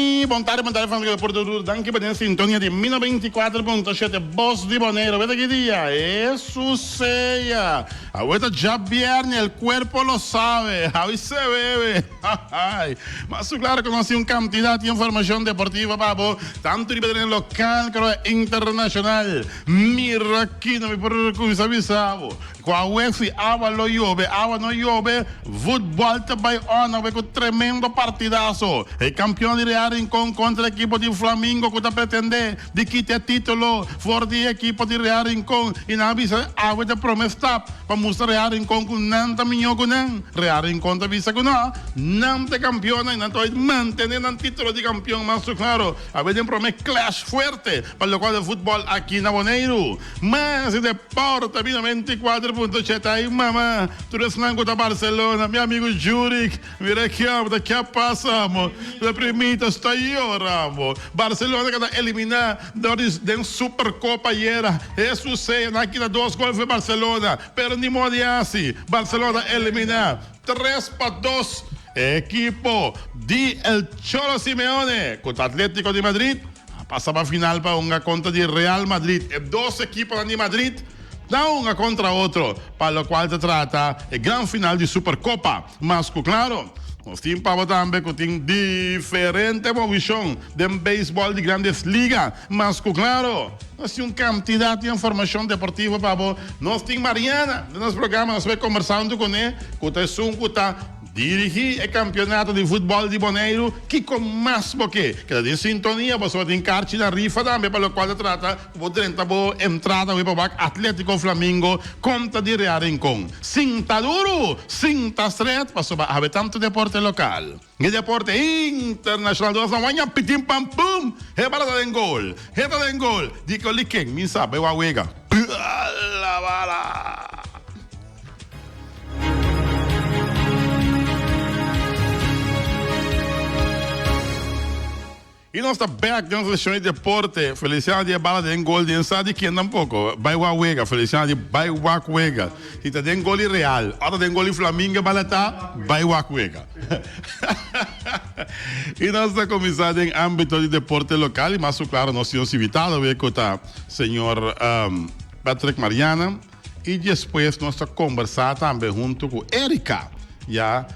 Ai, bon tardi, bon tardi familia di Puerto Rico. Danki pa den sintonia di mi 94.7 Bos di Boneiru. Weta ki dia? Hesus sea! Awe ta djabièrnè, el cuerpo lo sabe. Awe se bebe. Ai, mas su claro cu nos tin un cantidad di informacion deportivo pa bo, tanto riba tereno local como internacional. Mira aki, no mi por cuminsa bisa bo. Ku awe si awa lo yobe, awa no yobe, futbòl ta bai on awe ku tremendo partidaso. E kampion di Real Rincon kontra ekipo di Flamingo ku ta pretendé di kita e título for di e ekipo di Real Rincon i nan a bisa awe ta promé stap pa mustra Real Rincon ku nan ta mihó ku nan. Real Rincon ta bisa ku no, nan ta e kampionnan i nan ta bai mantené nan título di kampion mas ku klaro. Awe den promé clash fuerte pa lokual ta futbòl aki na Boneiru. Mas deporte bina 24 punto shete ay mama tur esnan cu ta Barcelona mi amigo Jurick mira ki amo ta kia pasa amo la primita sta yora amo Barcelona keda elimina dor di den supercopa ayera Jesus sea nan a kita dos gol for Barcelona pero ni modo di haci Barcelona elimina 3-2 ekipo di el Cholo Simeone cu ta Atletico di Madrid. A pasa pa final pa hunga kontra di Real Madrid. E dos ekiponan di Madrid ta hunga kontra otro pa lokual ta trata e gran final di Supercopa. Mas ku klaro, nos tin pa bo tambe ku tin diferente movishon den beisbòl di Grandes Liga. Mas ku klaro, nos tin un kantidat di informashon deportivo pa bo. Nos tin Mariana den nos programa, nos bai kombersá huntu kuné ku ta esun ku ta. Dirigí e kampionato di futbòl di Boneiru, kiko mas bo ke? Keda den sintonia, pasobra tin karchi na rifa tambe pa lokual ta trata ku bo drenta bo entrada web pa wak Atlétiko Flamingo kontra di Real Rincon. Sinta duru, sinta stret, pasobra awe tantu deporte lokal i deporte internashonal dos nan waña pitin pam pum! He bala ta den gol, he ta den gol, diko liken, mi sa bai wak wega. Bala bala! I nos ta bek den sesion di deporte. Feliciano di e bala den gol di en sa di ken tampoco. Bai wak wega. Feliciano di bai wak wega. Si ta den gol di Real o ta den gol di Flamingo e bala ta bai wak wega. I nos ta cuminsa den ambito di deporte local y mas cu claro nos tin nos invitado awe cu ta señor Patrick Mariana. I despues nos ta kombersá tambe huntu ku Erika, ya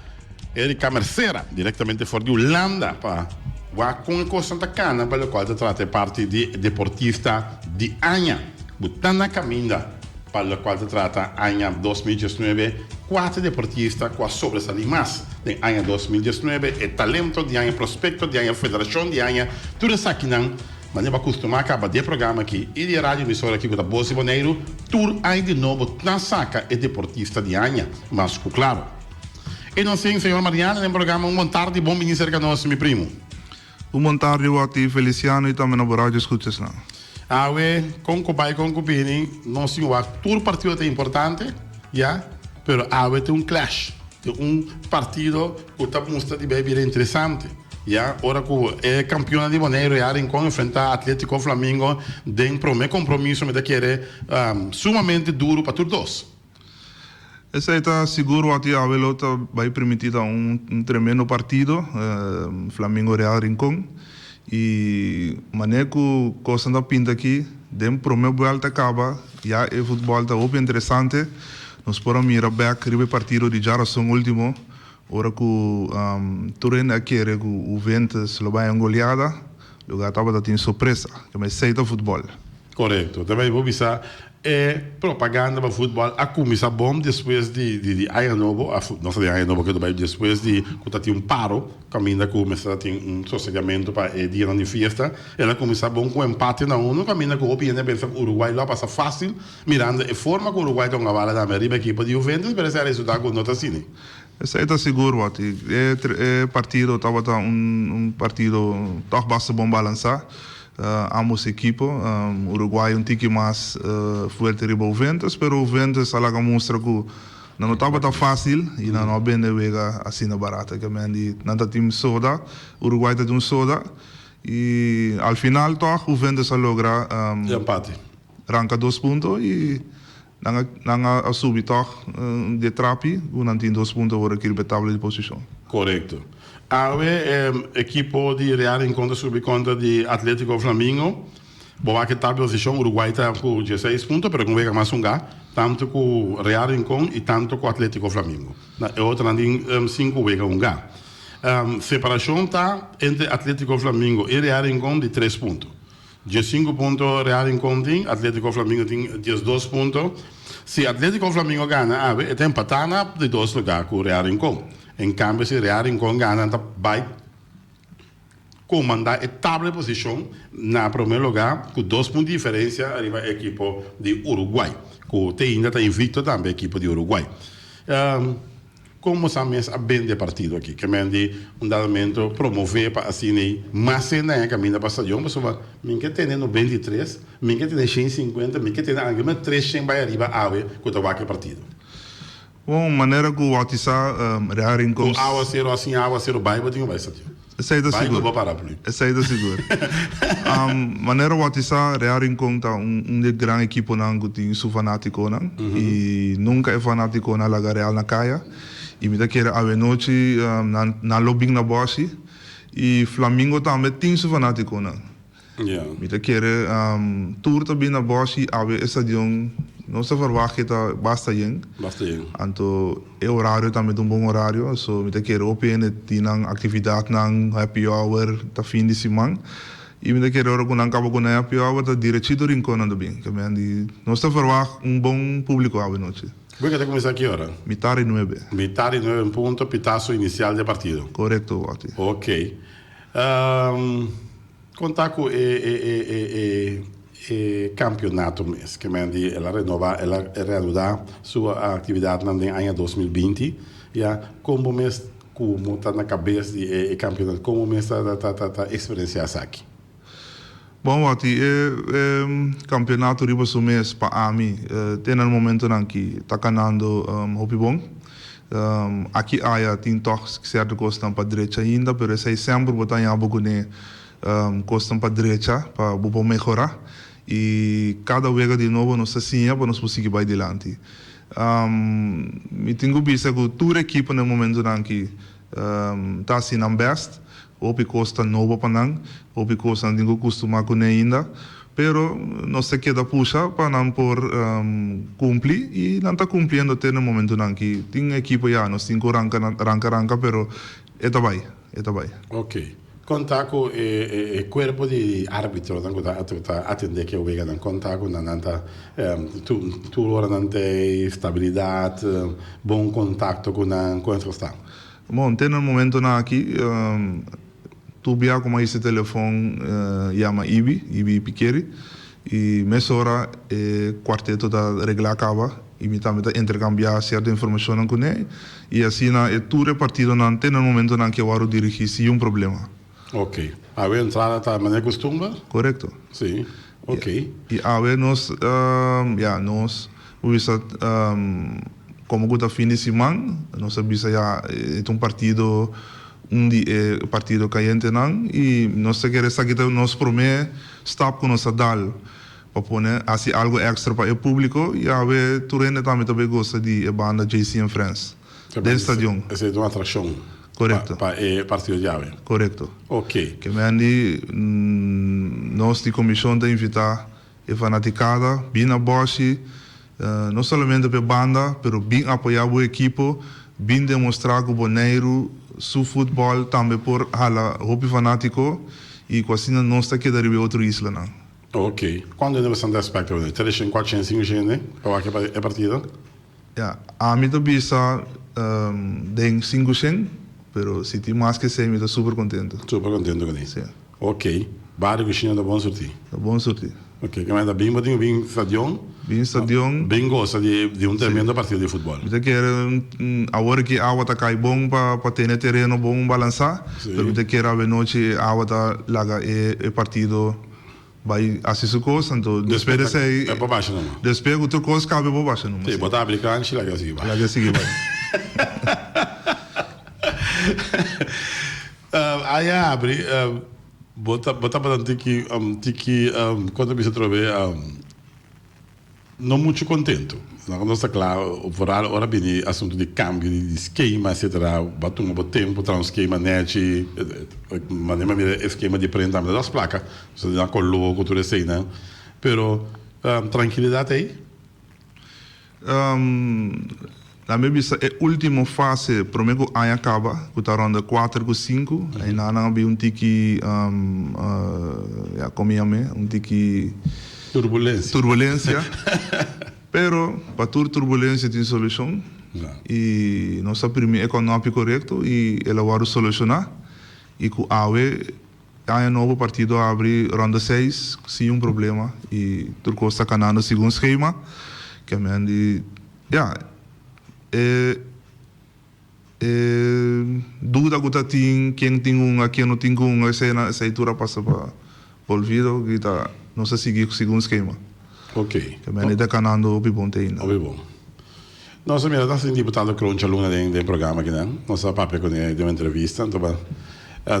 Erika Mercera, direktamente for di Hulanda pa wak kon e kosnan ta kana pa lokual ta trata e parti di deportista di aña ku ta na kaminda pa lokual ta trata aña 2019, kuater deportista ku a sobresalí mas den aña 2019, e talento di aña, prospekto di aña, federashon di aña, tur esakinan. Manera bo a kustumá kaba di e programa aki i di e radio emisora aki ku ta Bos di Boneiru, tur aña di nobo ta saka e deportista di aña, mas ku klaro. E nos tin señor Mariano den programa. Un bon tardi, bon bini serka nos, mi primu. Un bon tardi Watty, Feliciano i tambe na bo radio escuchasnan. Awe, kon ku bai kon ku bini, nos tin wak tur partido ta importante, ya, pero awe tin un clash, tin un partido ku ta mustra di bai bira interesante. Ya ora ku e kampionnan di Boneiru ya Rincon enfrentá Atlétiko Flamingo den promé kompromiso mi ta kere sumamente duru pa tur dos. Esei ta sigur wak awe lo ta bai permití ta un tremendo partido Flamingo Real Rincon i manera ku kosnan ta pinta aki den promé buelta kaba ya e futbòl ta hopi interesante nos por a mira bèk riba e partido di djarason ultimo Ora ku tur hende a kere ku Juventus lo bai un goleada, lugar tabata tin sorpresa. Kema esei ta futbòl. Korekto. Ta bai bo bisa e propaganda pa futbòl a kuminsá bom despues di di aña nobo, no sa di aña nobo ke ta bai despues di ku ta tin un paro kaminda ku mester a tin un sosegamentu pa e dianan di fiesta. El a kuminsá bon ku empate na uno kaminda ku hopi hende a pensa ku Uruguay lo a pasa fásil mirando e forma ku Uruguay ta hunga bala tambe riba ekipo di Juventus pero esei a resultá ku no ta asina. Esei ta sigur wòt. E e partido tabata un un partido tòg basta bon balansá. Ambos ekipo, Uruguay un tiki mas fuerte riba Juventus, pero Juventus a laga mustra ku nan no tabata fásil i nan no a bende wega asina barata. Ke men di nan ta tin soda, Uruguay ta tin un soda i al final tòg Juventus a logra Empate. ranka dos punto i Nan a nan a subi tòg di e trapi ku nan tin dos punto awor aki riba e tabla di posishon. Korekto. Awe ekipo di Real Rincon ta subi kontra di Atletico Flamingo. Bo wak e tabla posishon, Uruguay ta ku dieseis punto pero ku un wega mas hungá tantu ku Real Rincon i tantu ku Atletico Flamingo. Na e otronan tin sinku wega hungá. Separashon ta entre Atletico Flamingo i Real Rincon di tres punto. Diesinku punto Real Rincon tin, Atletico Flamingo tin 12 punto. Si Atletico Flamingo gana awe e ta empatá na di dos lugá ku Real Rincon. En kambio si Real Rincon gana nan ta bai komandá e tabla di posishon na promé lugá ku dos punto di diferensia riba e ekipo di Uruguay ku te ainda ta invicto tambe ekipo di Uruguay. Kon boso a mes a bende e partido aki? Ke men di un dado momento promove pa asina ei mas hende haña kaminda pa stadion? Pasobra mi ke tene 93, mi ke tene 150, mi ke tene anke men 300 bai ariba awe ku ta wak e partido. Bon, manera ku bautisa Real Rincon. Ku awasero a sin awasero bai bo tin ku bai stadion. Esei ta Bai sigur. ku bo paraplu. Esei ta sigur. Manera bautisa Real Rincon ta un un di e gran ekiponan ku tin su fanatikonan i nunka e fanatikonan a laga Real na kaya i mi ta kere awenochi nan nan lo bin na bòshi i Flamingo tambe tin su fanatikonan. Mi ta kere tur ta bin na bòshi i awe e stadion nos ta verwagt ke ta basta yen. Basta yen. Anto e orario tambe ta un bon orario, so mi ta kere hopi hende tin nan aktividatnan, happy hour ta fin di siman. I mi ta kere ora ku nan kaba ku nan happy hour ta direchito Rincon nan ta bin. Ke men di nos ta verwagt un bon públiko awe nochi. Wega ta kuminsá ki ora? Mitar di nuebe. Mitar di nuebe en punto, pitaso inisial di e partido. Korekto, Wouter. Ok. Kon ta ku e e e e e e kampionato mes? Ke men di el a renobá, el a reanudá su aktividatnan den aña 2020. Ya, kon bo mes ku bo ta na kabes di e e kampionato, kon bo mes ta ta ta ta eksperensiá esaki? Bon, Wati, e e kampionato riba su mes pa ami te na e momentonan ki ta kanando hopi bon. Aki aya tin tòg sierto kosnan pa drecha ainda, pero esei semper bo ta haña bo kuné kosnan pa drecha pa bo por mehorá. I kada wega di nobo nos ta siña pa nos por sigui bai dilanti. Mi tin ku bisa ku tur ekipo na e momentunan aki ta hasi nan bèst. Hopi kos ta nobo pa nan, hopi kos nan tin ku kustumá kuné ainda. Pero nos ta keda pusha pa nan por cumpli y nan ta cumpliendo te na momentonan aki. Tin ekipo ya nos tin cu ranca ranca ranca pero e ta bay, e ta bay. Ok. Con ta cu e e cuerpo di arbitronan cu ta ta atende cu e weganan? Con ta cu nan nan ta tur ora nan ta e stabilidad, bon contacto cu nan? Con esco sta? Bon, te na momentonan aki Tur bia ku m'a hisa telefon yama Ibi, Ibi Pikeri, i mesora e kuarteto ta reglá kaba i mi tambe ta interkambiá sierto informashonnan kuné i asina e tur e partidonan te na e momentonan ke wòrdu dirigí sin un problema. Ok. Awe entrada ta manera kustumber? Korekto. Sí. Ok. I awe nos, ya, nos bo bisa komo ku ta fin di siman nos a bisa ya e ta un partido Un di e partido cayentenan y nos ta kere esaki ta nos prome stap cu nos a dal pa pone haci algo extra pa e publico y awe tur hende tambe ta bay goza di e banda JC and Friends den stadion. Esey ta un atraccion Corecto. pa e partido di awe. Corecto. Ok. Ke men di nos di comision ta invita e fanaticada bin na Boshi no solamente pa e banda pero bin apoya bo ekipo, bin demostra cu Boneiru su futbol tambe por hala hopi fanatico y cu asina nos ta keda riba e otro islanan. Ok. Cuanto hende bo ta expecta bo? Treshen, cuatshen, cincoshen hende pa wak e partido? Ya, ami ta bisa den cincoshen, pero si tin mas ke esey mi ta super contento. Super contento cu esey? Si. Ok. Bario Cushina ta bon surti? Ta bon surti. Ok, ke manera bin bo tin ku bin stadion? Bin stadion. Bin gosa di di un tremendo partido di futbol. Mi ta kere awor ki awa ta kai bon pa pa tene tereno bon balansá, pero mi ta kere awenochi e awa ta laga e e partido bai hasi su kos, anto despues di esei E por basha numa. Despues ku tur kos kabe por basha numa. Si, bo ta abri kranchi laga e sigui bai. Laga e sigui bai. Aya abri. Bo ta bo tabata un tiki un tiki kon ta bisa atrobe no muchu kontentu. Nos ta kla, vooral ora bini asuntu di kambio di skema etcetera, bo a tuma bo tempu traha un skema nechi, manera mi a mira e skema di prenta mi ta das plaka, so nan kolo ku tur eseinan, pero trankilidat ei? Nan mi bisa e ultimo fase prome ku aña kaba, ku ta ronda kuater ku sinku, einan nan a bin un tiki, ya komo yam'e, un tiki. Turbulensia. Turbulensia. Pero pa tur turbulensia tin solushon i nos a primi e kònòpi korekto i el a wòrdu solushoná i ku awe aña nobo partido a abri ronda seis sin un problema i tur kos ta kanando segun skema. Ke men di ya e E duda ku ta tin ken tin hunga ken no tin ku hunga esei esei tur a pasa pa olvido ki ta nos a sigui segun skema. Ok. Ke mende ta kanando hopi bon te ainda. Hopi bon. Nos a mira ta sin diputado Kroon Chaluna den den programa akinan. Nos a papia kuné den un entrevista anto ba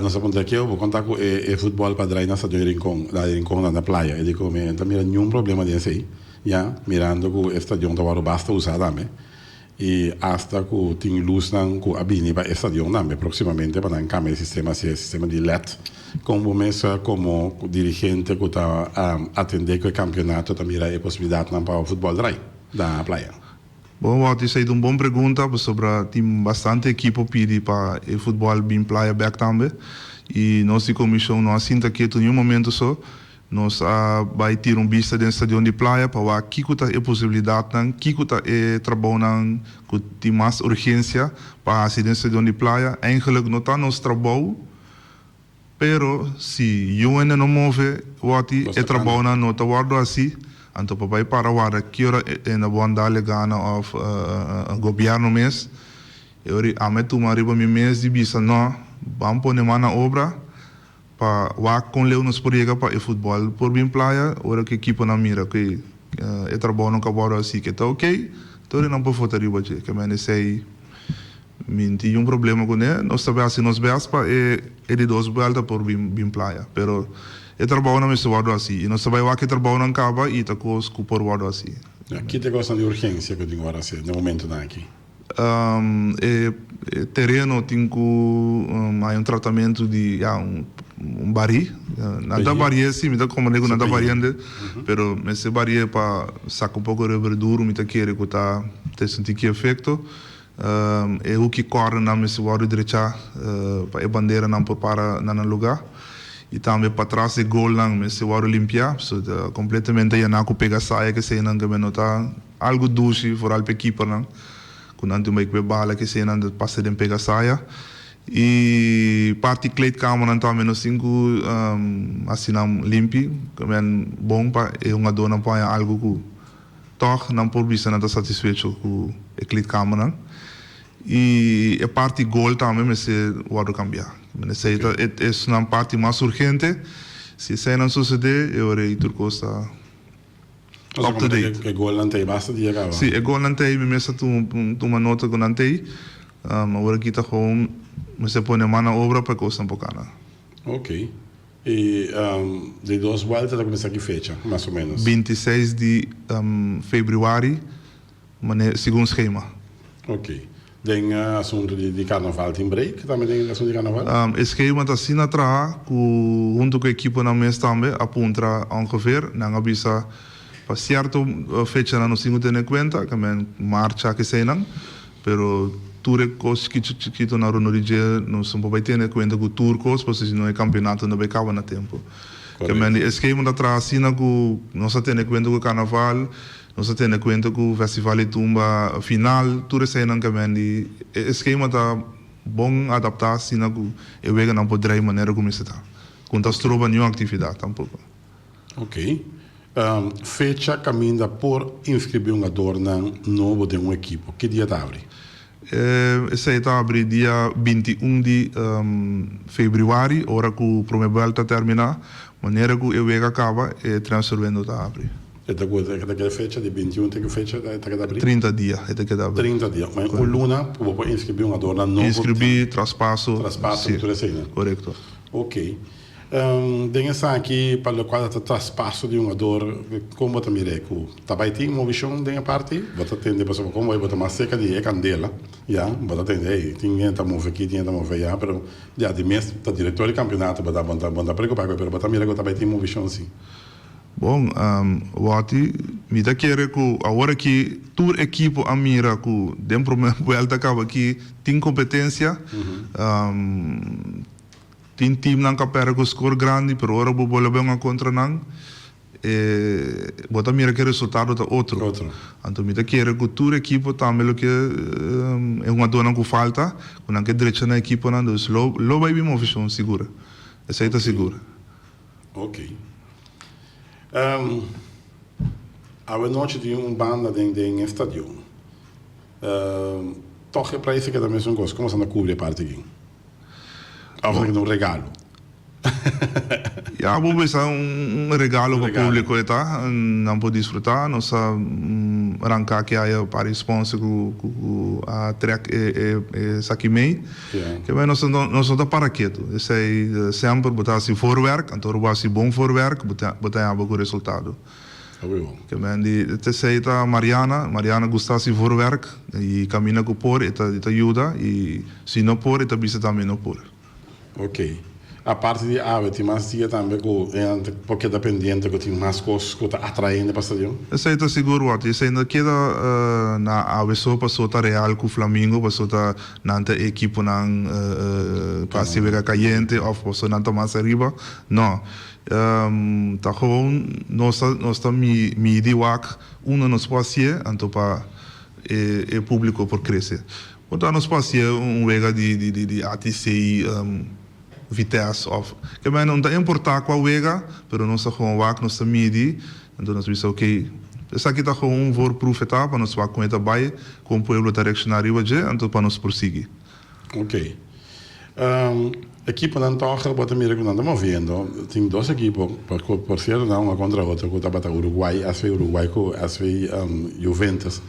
nos a puntra ke bo konta ku e e futbòl pa drai na stadion Rincon na Rincon na na playa. E di ku mi no ta mira niun problema den esei ya mirando ku e stadion ta wòrdu basta usa tambe. I asta ku tin lusnan ku a bini pa e stadion tambe próksimamente pa nan kambia e sistema hacia e sistema di led. Kon bo mes komo dirigente ku ta atendé ku e kampionato ta mira e posibilidatnan pa futbòl drai na Playa? Bon Wouter, esei ta un bon pregunta pasobra tin bastante ekipo pidi pa e futbòl bin Playa bèk tambe i nos di komishon no a sinta ketu niun momento so. Nos a bai tira un bista den stadion di Playa pa wak kiko ta e posibilidatnan, kiko ta e trabounan ku tin mas urgensia pa hasi den stadion di Playa. Eigenlijk no ta nos trabou, pero si UN no move wòti e trabounan no ta wòrdu hasi, anto pa bai para warda ki ora e na bon dale gana òf gobièrnu mes. E ora ami a tuma riba mi mes di bisa no, ban pone man na obra. Pa wak kon leu nos por yega pa e futbòl por bin playa ora ku ekiponan mira ku e trabounan ku a wòrdu hasi ke ta okey, tur e nan por fota riba dje. Ke men esei mi no tin un problema kuné. Nos ta hasi nos bèst pa e e di dos buèlta por bin bin playa. Pero e trabounan mester wòrdu hasi i nos ta bai wak e trabounan kaba i ta kos ku por wòrdu hasi. Ki ta e kosnan di urgensia ku tin ku wòrdu hasi na momentunan aki? E tereno tin ku haña un tratamentu di ya un barí. Nan ta barié si, mi ta komprendé ku nan ta bariendo, pero mester barié pa saka un poko rubber duru, mi ta kere ku ta ta sinti ki efekto. E huki kòrnernan mester wòrdu drechá pa e banderanan por para na nan lugá. I tambe patras di golnan mester wòrdu limpiá, pasobra ta kompletamente yaná ku pega saya keseinan ku no ta. Algu dushi, vooral p'e keepernan, ku nan tin bai ku e bala kesei nan ta pasa den pega saya. I parti kleedkamernan tambe nos tin ku hasi nan limpi, men bon pa e hungadónan por haña algu ku tòg nan por bisa nan ta satisfecho ku e kleedkamernan. I e parti gol tambe mester wòrdu kambiá. Men esei ta esnan parti mas urgente. Si eseinan sosodé e ora ei tur kos ta. Up to date. E golnan ta ei basta dia caba. Si, e golnan ta ei, mi mes a tuma nota cu nan ta ei. Awor aki ta gewoon mester pone man na obra pa e cosnan por cana. Ok. Y di dos buelta ta cuminsa ki fecha, mas o menos? 26 di februari. Mane segun schema. Ok. Den asuntu di carnaval tin break tambe den asuntu di carnaval? E schema ta asina traha cu hunto cu ekiponan mes tambe a puntra ongeveer. Nan a bisa pa cierto fechanan nos tin cu tene cuenta, ke men marcha keseinan, pero tur e cos chikito chikito na rondó di dje nos no por bay tene cuenta cu tur cos pasobra si no e campeonato no bay caba na tempo. Ke men e schema ta traha asina cu nos a tene cuenta cu carnaval. Nos a tene kuenta ku Festival di Tumba final, tur eseinan ke men di e eskema ta bon adaptá asina ku e weganan por drei manera ku mester ta, ku no ta stroba niun aktividat tampoko. Ok. Fecha kaminda por inskribí un adornan nobo den un ekipo. Ki dia ta abri? Esei ta abri dia 21 di febrüari, ora ku promé buèlta terminá. Manera ku e wega kaba, e transfer window ta abri. E ta ku e ta keda fecha di 21 te ki fecha e ta keda abri? 30 dia e ta keda abri. 30 dia. Ma un luna ku bo por inskribí un adornan nobo. Inskribí, traspaso. Traspaso i tur eseinan. Korekto. Ok. Den esaki pa lokual ta traspaso di hungador, kon bo ta mira e ku ta bai tin movishon den e parti? Bo ta tende pasobra kon bo ta mas serka di e kandela, ya, bo ta tende ey tin hende ta move aki, tin hende ta move aya, pero ya di mes ta direktor di kampionato bo ta bo ta bo ta preokupa ku e, pero bo ta mira ku ta bai tin movishon si. Bon, Watty, mi ta kere ku awor aki tur ekipo a mira ku den prome buelta kaba aki tin kompetensia. Tin teamnan ku a pèrdè ku skor grandi, pero ora bo bolbe hunga kontra nan, e bo ta mira ku e resultado ta otro. Anto mi ta kere ku tur ekipo tambe lo ke e hungadónan ku falta, ku nan ke drecha nan ekiponan, dus lo lo bai bin movishon sigur. Esei ta sigur. Ok. Awe nochi tin un banda den den e stadion. Tòg e prijs a keda mesun kos. Komo sa na kubri e parti aki? Of ta un regalo? Ya bo bisa un regalo pa publico e ta, nan por disfruta, nos a ranca aki aya un par di sponsor cu cu a trek e esaki mey, keme nos nos no ta para ketu, esey semper bo ta haci voorwerk, anto ora bo haci bon voorwerk bo ta bo ta haba cu resultado. Keme di esey ta Mariana, Mariana gusta haci voorwerk y caminda cu por e ta e ta yuda y si no por e ta bisa tambe no por. Ok. Aparte di awe tin mas dia tambe ku e por keda pendiente ku tin mas kos ku ta atraende pa stadion? Esei ta sigur wòrdu. Esei no keda na awe so paso ta Real ku Flamingo paso ta nan ta e ekiponan ku hasi wega kayente òf paso nan ta mas ariba. No. Ta gewoon nos ta nos ta midi wak unda nos por hasié anto pa e públiko por krese. Por ta nos por hacié un wega di di di ATC Vitesse of ke men no ta importa cua wega pero nos ta gewoon wak nos ta midi enton nos bisa ok esaki ta gewoon un voorproef e ta pa nos wak con e ta bay con pueblo ta reacciona riba dje anto pa nos por sigui. Ok. Ekiponan tòg bo ta mira ku nan ta moviendo. Tin dos ekipo, por sierto nan hunga kontra otro ku tabata Uruguay, SV Uruguay ku SV Juventus.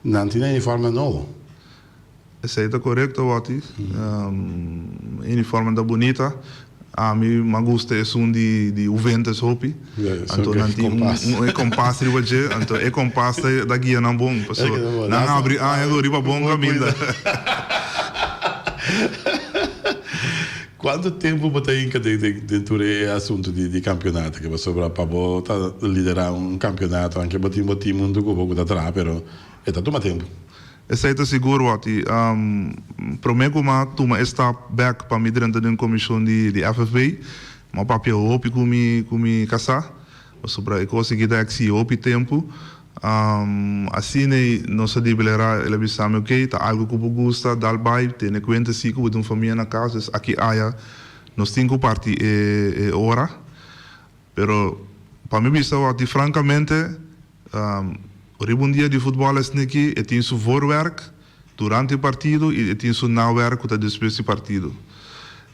Nan tin e uniforme nobo. Esei ta korekto, Watty. E uniforme ta bunita. Ami m'a gusta esun di Juventus hopi. Anto nan tin un e kompas riba dje. Anto e kompas ta guia nan bon. Pasobra nan habri aña ku riba bon kaminda. Kuantu tempu bo ta hinka den tur e asuntu di kampionato aki? Pasobra pa bo ta lidera un kampionato, anke bo tin bo tim huntu ku bo ku ta traha, pero e ta tuma tempu. Esei ta sigur, Watty. Promé ku m'a tuma e stap bèk pa mi drenta den komishon di FFB, m'a papia hopi ku mi ku mi kasá, pasobra e kos aki ta eksigi hopi tempu. Asina ei nos a deliberá, el a bisa mi, ok, ta algu ku bo gusta, dal bai, tene kuenta si ku bo tin un famia na kas, dus aki aya nos tin ku parti e ora. Pero pa mi bisa Watty, frankamente, Riba un dia di futbòl esniki e tin su voorwerk durante e partido i e tin su nawerk ku ta despues di partido.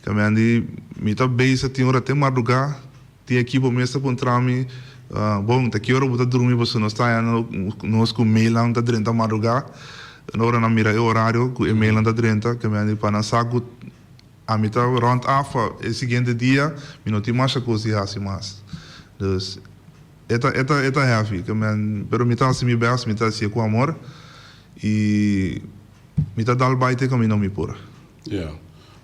Kamendi mi ta bezig tin ora te mardugá, tin ekipo mes ta puntra mi, Bon, ta ki ora bo ta drumi pasobra nos ta haña nos ku mailnan ta drenta mardugá. Ora nan mira e orario ku e mailnan ta drenta, kamendi pa nan sa ku ami ta rònt af pa e siguiente dia mi no tin masha kos di hasi mas. Dus. E ta e ta e ta heavy ke men pero mi ta hasi mi best mi ta hasié ku amor i mi ta dal bai te kaminda mi por. Ya.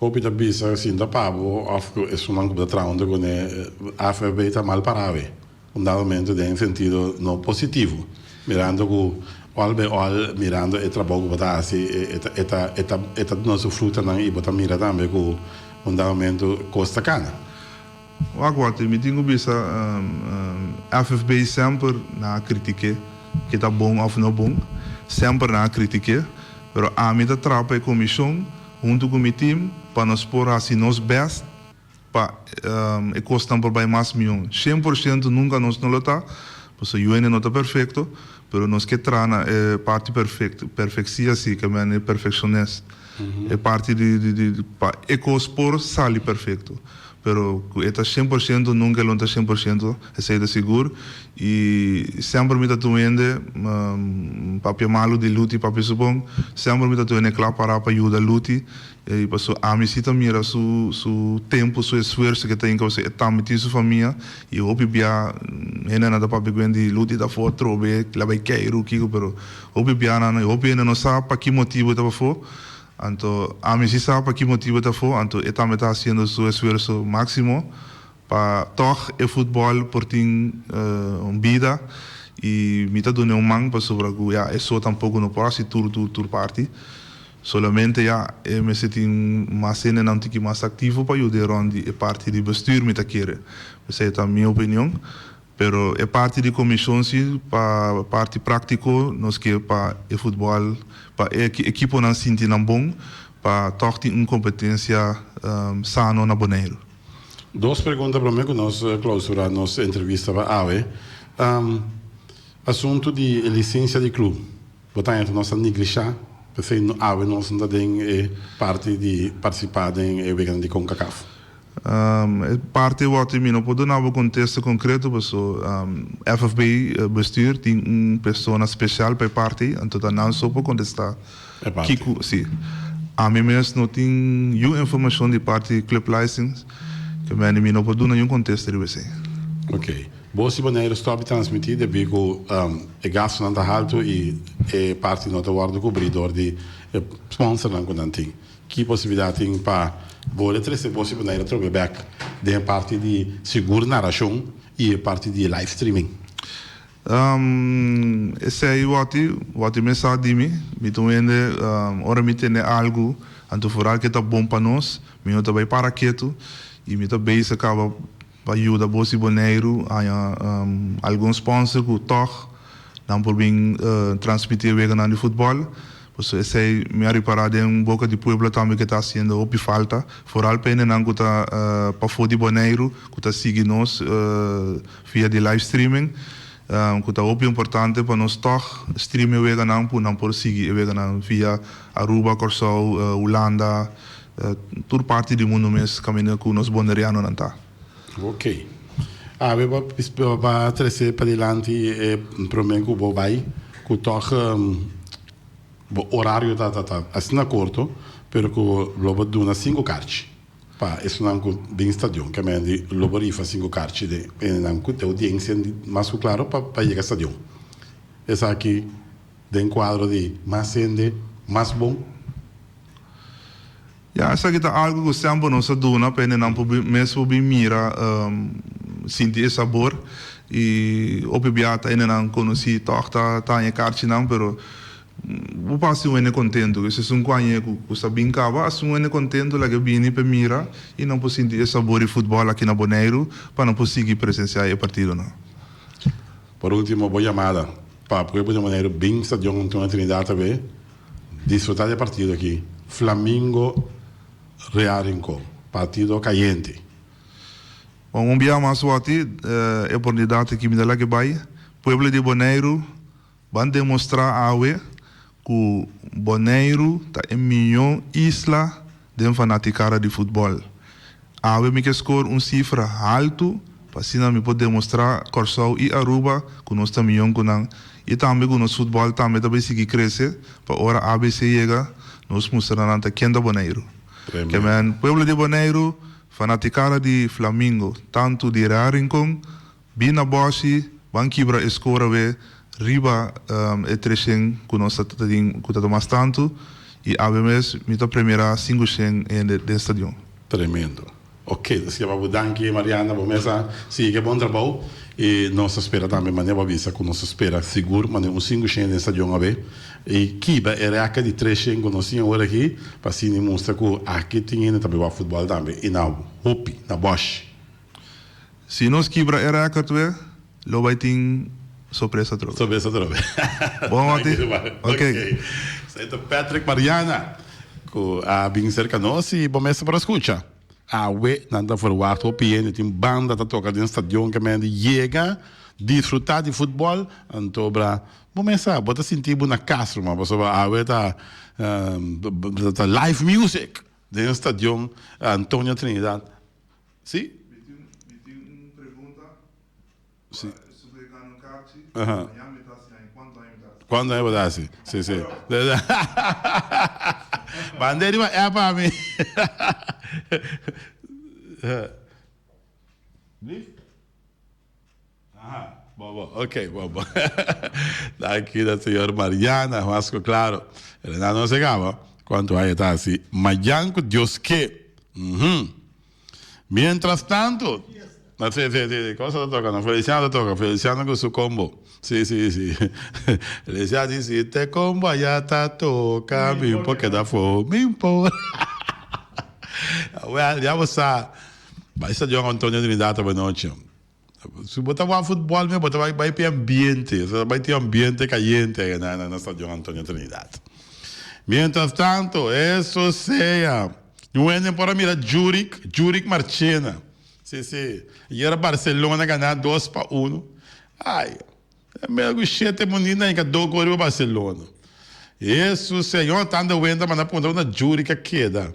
Hopi ta bisa sinta pa bo of ku esunnan ku bo ta traha huntu kuné AFB ta mal pará awe. Un dado momento den sentido no positivo mirando ku ol by ol mirando e trabou ku bo ta hasi e ta e ta e ta e ta duna su frutanan i bo ta mira tambe ku un dado momento kos ta kana. Wak wak, mi tin ku bisa FFB semper nan a kritik'é, ke ta bon òf no bon, semper nan a kritik'é, pero ami ta traha pa e komishon huntu ku mi tim pa nos por hasi nos bèst pa e kosnan por bai mas mihó. Shen por shento nunka nos no lo ta, pasobra yu hende no ta perfekto, pero nos ke traha na e parti perfekto, perfeksia si, ke men e perfekshonist, e parti di pa e kos por sali perfekto. Pero ku e ta 100% nunka e lo no ta 100%, esei ta sigur. I semper mi ta tur hende papia malu di Luti, papia Supon, semper mi ta tur hende kla pará pa yuda Luti. I pasobra ami si ta mira su su tempu, su esfuerso ku e ta hinka pasobra e tambe tin su famia. I hopi bia hendenan ta papia ku hende di Luti ta afó atrobe, el a bai keiru kiko, pero hopi bia nan, hopi hende no sa pa ki motibu e ta afó. Anto ami si sa pa ki motibu e ta afó, anto e tambe ta hasiendo su esfuerso máksimo pa tòg e futbòl por tin un bida i mi ta dun'é un man pasobra ku ya e so tampoko no por hasi tur tur tur parti. Solamente ya e mester tin mas hendenan tiki mas aktivo pa yud'é rònt di e parti di bestuur mi ta kere. Esei ta mi opinion. Pero e parti di komishon si pa parti práktiko nos ke pa e futbòl pa e ekiponan sinti nan bon pa tòg tin un kompetensia sano na Boneiru. Dos pregunta promé ku nos klausurá nos entrevista pa awe. Asuntu di e lisensia di klub. Bo ta haña ku nos a neglishá, p'esei awe nos no ta den e parti di partisipá den e weganan di Concacaf. E parti wòrdu mi no por duna bo kontesta konkreto paso FFB bestuur tin un persona spesial pa e parti anto ta nan so por kontestá kiko si. Ami mes no tin yu informashon di parti club license ke mende mi no por duna niun kontesta riba esei. Ok. Bo si Boneiru stòp di transmití debí ku e gastunan ta haltu i e parti no ta wòrdu kubrí dor di e sponsornan ku nan tin. Ki posibilidat tin pa bolbe trese Bos di Boneiru atrobe bèk den e parti di sigur narashon i e parti di live streaming? Esei wòrdu wòrdu mes sa di mi. Mi ta un hende ora mi tende algu anto foral ke ta bon pa nos mi no ta bai para ketu i mi ta bezig kaba Pa yuda Bos di Boneiru haña algun sponsor ku tòg nan por bin transmití e weganan di futbòl. Pasobra esei mi a ripará den boka di pueblo tambe ke ta hasiendo hopi falta. Foral pa hendenan ku ta pafó di Boneiru ku ta sigui nos via di live streaming ku ta hopi importante pa nos tòg stream e weganan ku nan por sigui e weganan via Aruba, Kòrsou, Hulanda. Tur parti di mundu mes kaminda ku nos bonerianonan ta. Ok. Awe bo a trese padilanti e prome ku bo bai ku tòg bo orario ta ta asina korto pero ku lo bo duna sinku karchi pa esunnan ku bin stadion ke men di lo bo rifa sinku karchi den hendenan ku e oudiensia mas ku klaro pa yega stadion. Esaki den kuadro di mas hende mas bon. Ya, esaki ta algu ku semper nos a duna pa hendenan por bin mes por bin mira, sinti e sabor. I hopi bia ta hendenan konosí tòg ta ta haña e karchinan, pero bo por hasi un hende kontentu. Esei esun ku haña ku sa bin kaba, hasi un hende kontentu laga e bini pa e mira i nan por sinti e sabor di futbòl aki na Boneiru pa nan por sigui presensiá e partidonan. Por último, bo yamada pa pueblo di Boneiru bin Stadion Antonio Trinidad awe. Disfruta di e partido aki, Flamingo Real Rincon, partido cayente. Bon, un bia mas wòti e oportunidat aki mi ta lak e bai. Pueblo di Boneiru ban demostrá awe ku Boneiru ta e mihó isla den fanatikada di futbòl. Awe mi ke skor un sifra haltu pa asina mi por demostrá Kòrsou i Aruba ku nos ta mion ku nan i tambe ku nos futbòl tambe ta bai sigui krese pa ora ABC yega nos mustra na nan ta ken ta Boneiru. Ke men pueblo di Boneiru, fanatikada di Flamingo tantu di Real Rincon, bin na bòshi ban kibra e skor awe riba e treshen ku nos ta tin ku ta mas tantu i awe mes mi ta premira 500 hende den stadion. Tremendo. Ok, nos kier pa bo danki Mariana, bo mes a sigui ke bon trabou i nos ta spera tambe manera bo a bisa ku nos ta spera sigur manera un 500 den stadion awe i kiba e rèka di 300 ku nos tin awor aki pa asina mustra ku aki tin hende ta bai wak futbòl tambe i na hopi na bòshi. Si nos kibra e rèkòrt we, lo bai tin sorpresa atrobe. Sorpresa atrobe. Bon wak-di. Ok. Esei ta Patrick Mariana ku a bin serka nos i bo mes por a skucha. Awe nan ta verwagt hopi hende, tin banda ta toka den stadion ke men di yega disfruta di futbòl, anto bra bo mes sa bo ta sinti bo na kas ruman pasobra awe ta ta live music den stadion Antonio Trinidad. Si? Mi tin mi tin un pregunta. Si. Pa esun ku e gana un karchi, Aha. mañana mi ta hasi aña. Kuantu aña mi ta hasi? Kuantu aña bo ta hasi? Si, si. Manda riba app pa mi. Lief? Aha, bo bo, ok, bo bo. Danki na señor Mariana, mas ku klaro. Elena no se kaba, kuantu aña ta hasi mañan ku Dios ke. Uhum. Mientras tanto, na si, si, si, cosa ta toka, no, Feliciano ta toka, Feliciano ku su combo. Si, si, si. Feliciano di si te combo allá ta toka, mi por keda afó, mi por. Well, ya bo sa, bai Stadion Antonio Trinidad abanochi. Si bo ta wak futbol mi bo ta bai bai p'e ambiente, bo ta bai tin ambiente cayente aya na na Stadion Antonio Trinidad. Mientras tanto, eso sea, un hende por a mira Jurick, Jurick Marchena. Si, si, ayera Barcelona gana dos pa uno. Ay, e mira cu shete munita hinca dos gol riba Barcelona. Eso sea, Jonathan de Winter manda puntra unda Jurick a keda.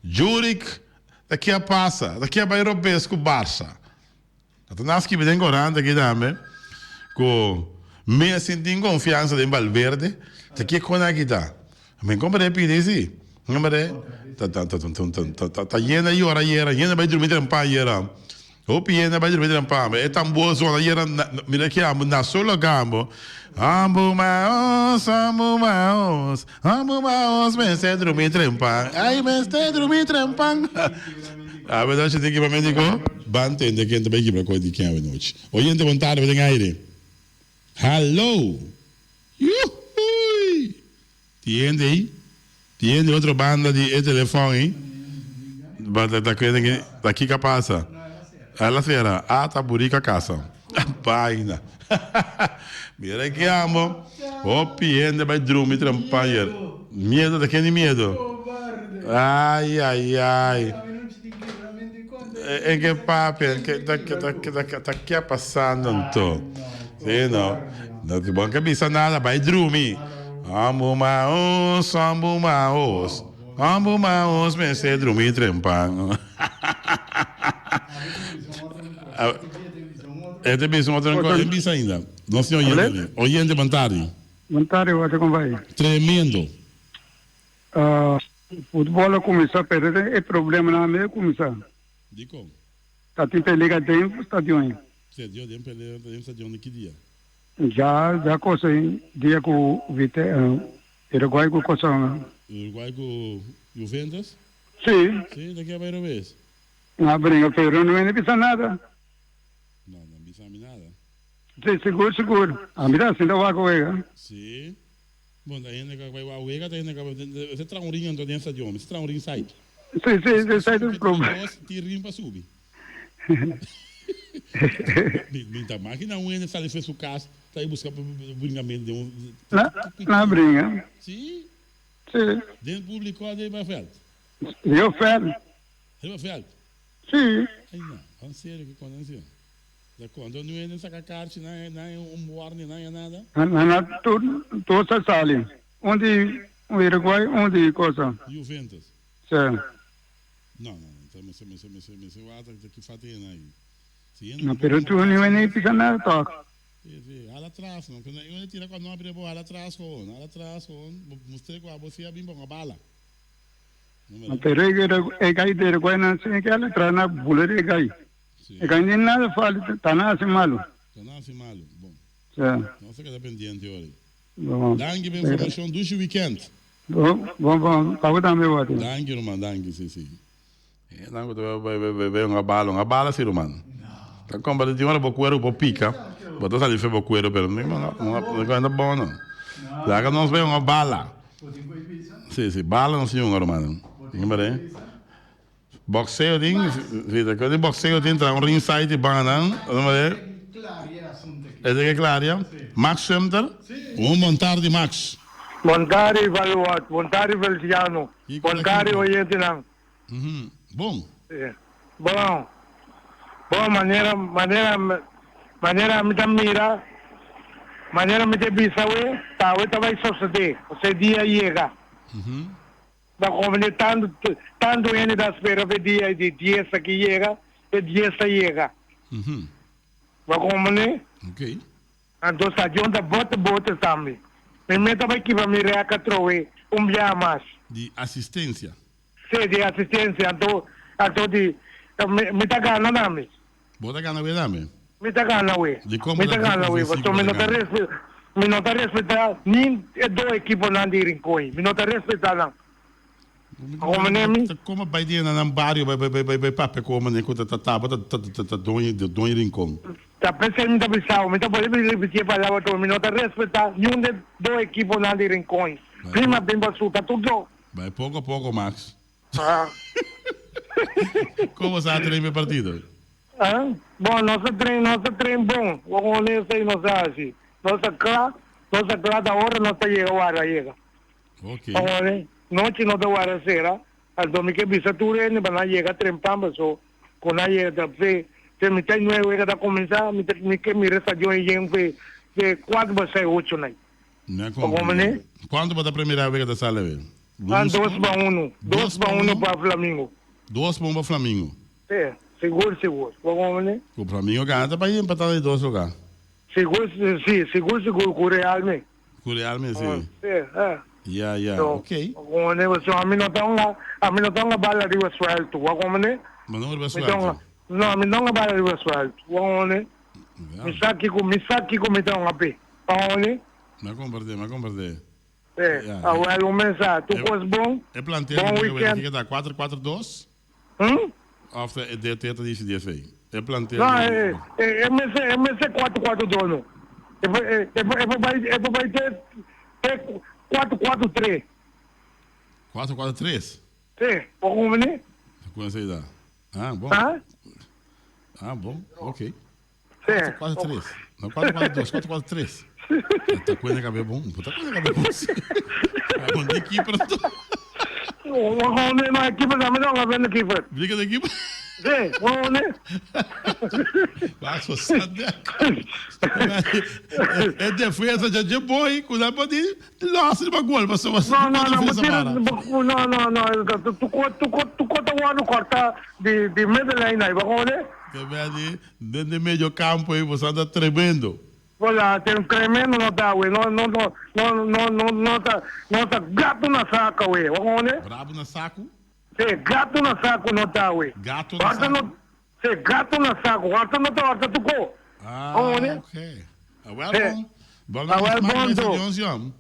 Jurick Ta ke a pasa? Ta ke a bai robes ku Barça? A ta nan skibi den korant aki tambe ku Messi tin konfiansa den Valverde. Ta ke kon aki ta? Mi komprende pidi si. Mi komprende? Ta ta ta ta ta ta yena yora ayera, yena bai drumi trempan ayera. Hopi hende bai drumi trempan. E tambor sona ayera mira ki ambo na solo gambo. Ambo maos, ambo maos. Amo maos mester drumi trempan. Ay mester drumi trempan. Awe nochi tin kibra medico. Ban tende ken ta bay kibra koe di ken awe nochi. Oyente bon tarde bo den aire. Hallo. Yuhui. Tin hende ey? Tin hende otro banda di e telefon ey? Ba ta ta ta kiko a pasa? El a sera. Ah ta burico a casa. Baina. Mira ki amo. Hopi hende bai drumi trempan yer. Miedo ta ken di miedo? Ay ay ay. En ke papia en ke ta ta ta ta ke a pasando anto? Si no. No bo no ke bisa nada bai drumi. Ambu maos ambu maos ambu maos mester drumi trempan. E ta bisa un otro cosa, e bisa ainda. Nos tin oyente ali. Oyente, bon tardi. Bon tardi, Walter, con bai? Tremendo. Futbol a cuminsa, pero e problemanan a medio cuminsa. Dicon? Ta tin pelea den stadion. Serio, den pelea den stadion di ki dia? Ya, ya cosa dia cu Vite, Uruguay cu cosa. Uruguay cu Juventus? Si. Si, ta kia bay robes? Na bringa pero no hende bisa nada. No, no bisa mi nada. Si, sigur, sigur. A mi ta sinta wak wega. Si. Bon, ta hende ka bai wak wega, ta hende ka bai, se traha un ring anto den stadion, mester traha un ring side. Si, si, si, side es proba. Nos tin ring pa subi. Mi, mi ta makina un hende sali for su kas, ta bai buska bringamento den un. Na, na bringa. Si. Si. Den publico den veld. Riba veld. Riba veld? Sí. Ay no, ban serio ki konta ansi. Da konta nu hende saka karchi nan nan un warning nan nada. Nan a tur dos a sali, un di Uruguay un di cosa. Juventus. Sí. No no no, ta mester mester mester mester wak ta ki fat hende ayi. Si hende No, pero tur nu hende pisa nada tok. Sí sí, hala atras no, cuando hende tira cu no bo hala atras gewoon, hala atras gewoon, bo mustra cu abo si a bin pa un bala. Pero e gai di Uruguay nan sin ke al tra na bula di e gai. E gai ni nada fali, ta na hasi malu. Ta na hasi malu, bon. Sa. Nos ta keda pendiente ora. Bon. Danki pa informacion, dushi weekend. Bon, bon, bon. Pa bo tambe, Wati. Danki ruman, danki, si, si. E nan ku ta bai bai bai un abala, un abala si ruman. Ta kompa di tin ora bo kuero por pika, bo ta sali fe bo kuero, pero no no ta bon no. Laga nos bai un abala. Si, si, bala nos tin un ruman. Boxeo tin, si, ta di boxeo tin tra un ringside di banda, nan. E ke klaria. Max Sumter. Un bon tardi Max. Bon tardi Valuat, bon tardi Feliciano, bon tardi oyentenan. Bon. Bon. Bon manera manera manera mi ta mira manera mi ta bisa awe ta awe ta bai sosode ose dia yega. Ta komende tantu tantu hende ta spera pa e dia di dies aki yega. e dies ta yega. Bo a komprendé? Ok. Anto stadion ta bote bote tambe. Mi meta bai kibra mi rèkòrt trowe un biaha mas. Di asistensia. Sí, di asistensia. Anto, anto di, mi, mi ta gana tambe. Bo ta gana we tambe? Mi ta gana we. Dikon Mi bo ta ta gana we, konvensí pasobra ku bo mi ta no ta gana? respe, mi no ta respetá ni e dos ekiponan di Rincon. Mi no ta respetá nan. Como mi? Ta como bay den nan bario bay bay bay bay papia cu hombre cu ta ta taba ta ta ta ta doño de doño Rincon. Ta pesey mi ta bisao, mi ta por repiti e palabra tur, mi no ta respeta niun de dos equiponan di Rincon. Prima bin pa suta tur dos. Bay poco a poco Max. Ah. Como sa train pa e partido? Ah, bon nos ta train, nos ta train bon, bo con esey nos ta haci. Nos ta cla, nos ta cla ta ora nos ta yega wara yega. Ok. Awor, nochi no ta wara sera, anto mi ke bisa tur hende pa nan yega trempan paso ku nan yega ta fe fe mitad nueve wega ta kuminsá, mi ta mi ke mira stadion e yen fe fe kuater pa seis ocho nai. Mi a Bo comprende. komprende? Kuantu bo ta premira wega ta sali awe? Ah, Luz dos pa unu. Dos Dos pa pa unu unu? pa Flamingo. Dos pa un pa Flamingo. Si, sigur sigur. Bo komprende? Ku Flamingo gana ta bai empatá di dos lugar. Sigur si, sigur sigur ku Real mi. Ku Real mester. Si, eh. Ya, ya, So, ok. Bo so ami no ta hunga, ami no ta hunga bala riba suelto, bo a komprende? Bo no riba Mi ta hunga, suelto? no, mi no hunga bala riba suelto, bo a komprende? Ya. Mi sa kiko, mi sa kiko mi ta hunga p'e, bo a komprende? Mi a komprende, mi a komprende. Si, Ya. awel un mensahe, tur E, kos bon, e plantel bon di Miguel weekend. kiko ta, kuater kuater dos? Hm? Of ta e DT ta disidí esei? E plantel No, di. e, e, e mester, e mester kuater kuater dos no. E por, e, e por, e por bai, e por bai te, te kuater kuater tres. Kuater kuater tres? Sí, bo kumbiní? Ta ku esei ta. Ah, bon. Ah? Ah, bon, ok. Sí. Kuater kuater tres. No, kuater kuater dos, kuater kuater tres. Ta ku e kabe bon, bo ta ku e kabe bon si. Bon di keeper anto. Bo no e keeper tambe no, bo no keeper. Bika de keeper. Sí, bo no. Max bo sa de. E defensa dja dje boy ku nan por di los riba gol pasobra No, no, no, bo tira, no, no, no, tu ko, tu ko, tu ko ta wòrdu kòrtá di di middenlijn ai, bo kono? Te bia di den de medio campo ei bo sa ta tremendo. Hola, ten tremendo no ta awe, no, no, no, no, no, no, no ta, no ta gato na saco awe, bo kono? Brabo na saco? Sí, gato na saco no ta awe. Gato na Horta saco? no, sí, gato na saco, horta no ta horta tu ko. Ah, Kono? ok. Awel Sí. bon. Bo na Awel smaak bon bai to. stadion si hom.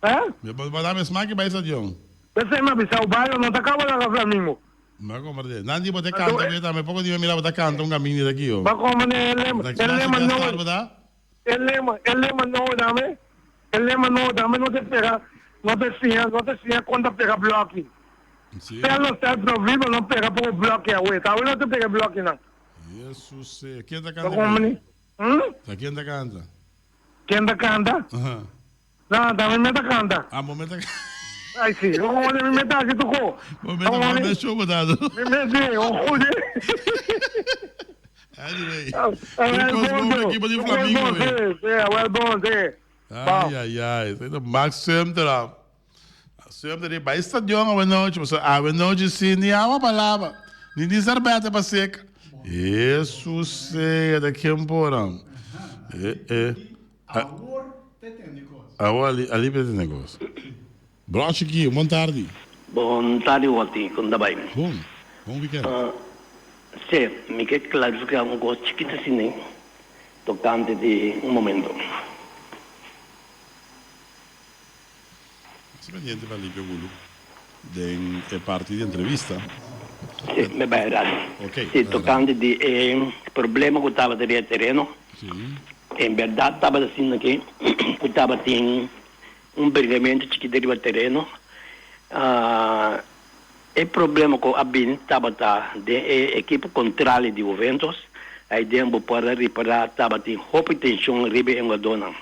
Eh? Bo bo na smaak bai stadion. P'esei mi a bisa bo bala no ta caba laga Flamingo. Ma comprende. Nan di bo te Anto canta e. be tambe poco di mi mira bo ta canta un camini de aki oh. Ba comprende e lema, Ta e clase lema di no, asar bo ta? e lema, e lema no dame, e lema no dame no te pega, no te siña, no te siña con ta pega bloki. Si. Sel no sel no vivo no pega poco bloki awe, ta awe no te pega bloki nan. Jesus eh. Ken ta Ba canta comprende? aki? Hm? Ta ken ta canta? Ken ta canta? Aha. No, ta mi meta canta. Ah, bo meta Ay, si. O como mi meta haci tu ko. Bo meta bo meta show bo dado. Mi meta, o jode. Anyway. Awel Tur cos bon pa equipo di Flamingo, Sí, sí, awel bon, sí. Ay, ay, ay. Esey ta Max Sumter. Sumter di bai stadion awe nochi. Pasobra awe nochi si ni awa pa laba. Ni di serbete pa seka. Jesus sea, ta ken por. Eh, eh. Awor ta tende kos. Awor ali ali ta tende kos. Bro Chiki, bon tardi. Bon tardi Walty, kon ta bai? Bon, bon weekend. Si, mi ke klarifiká un kos chikito asina tokante di un momento. Nos ta pendiente pa Alipio Gulu den e parti di entrevista. Si, mi bai radio. Ok, Si, tokante di e problema ku tabata riba e tereno. Si. En berdad tabata asina ke ku tabatin un bringamentu chikito riba tereno. E problema ku a bini tabata den e ekipo kontrali di Juventus. Aiden bo por a ripará tabatin hopi tenshon riba e hungadónan.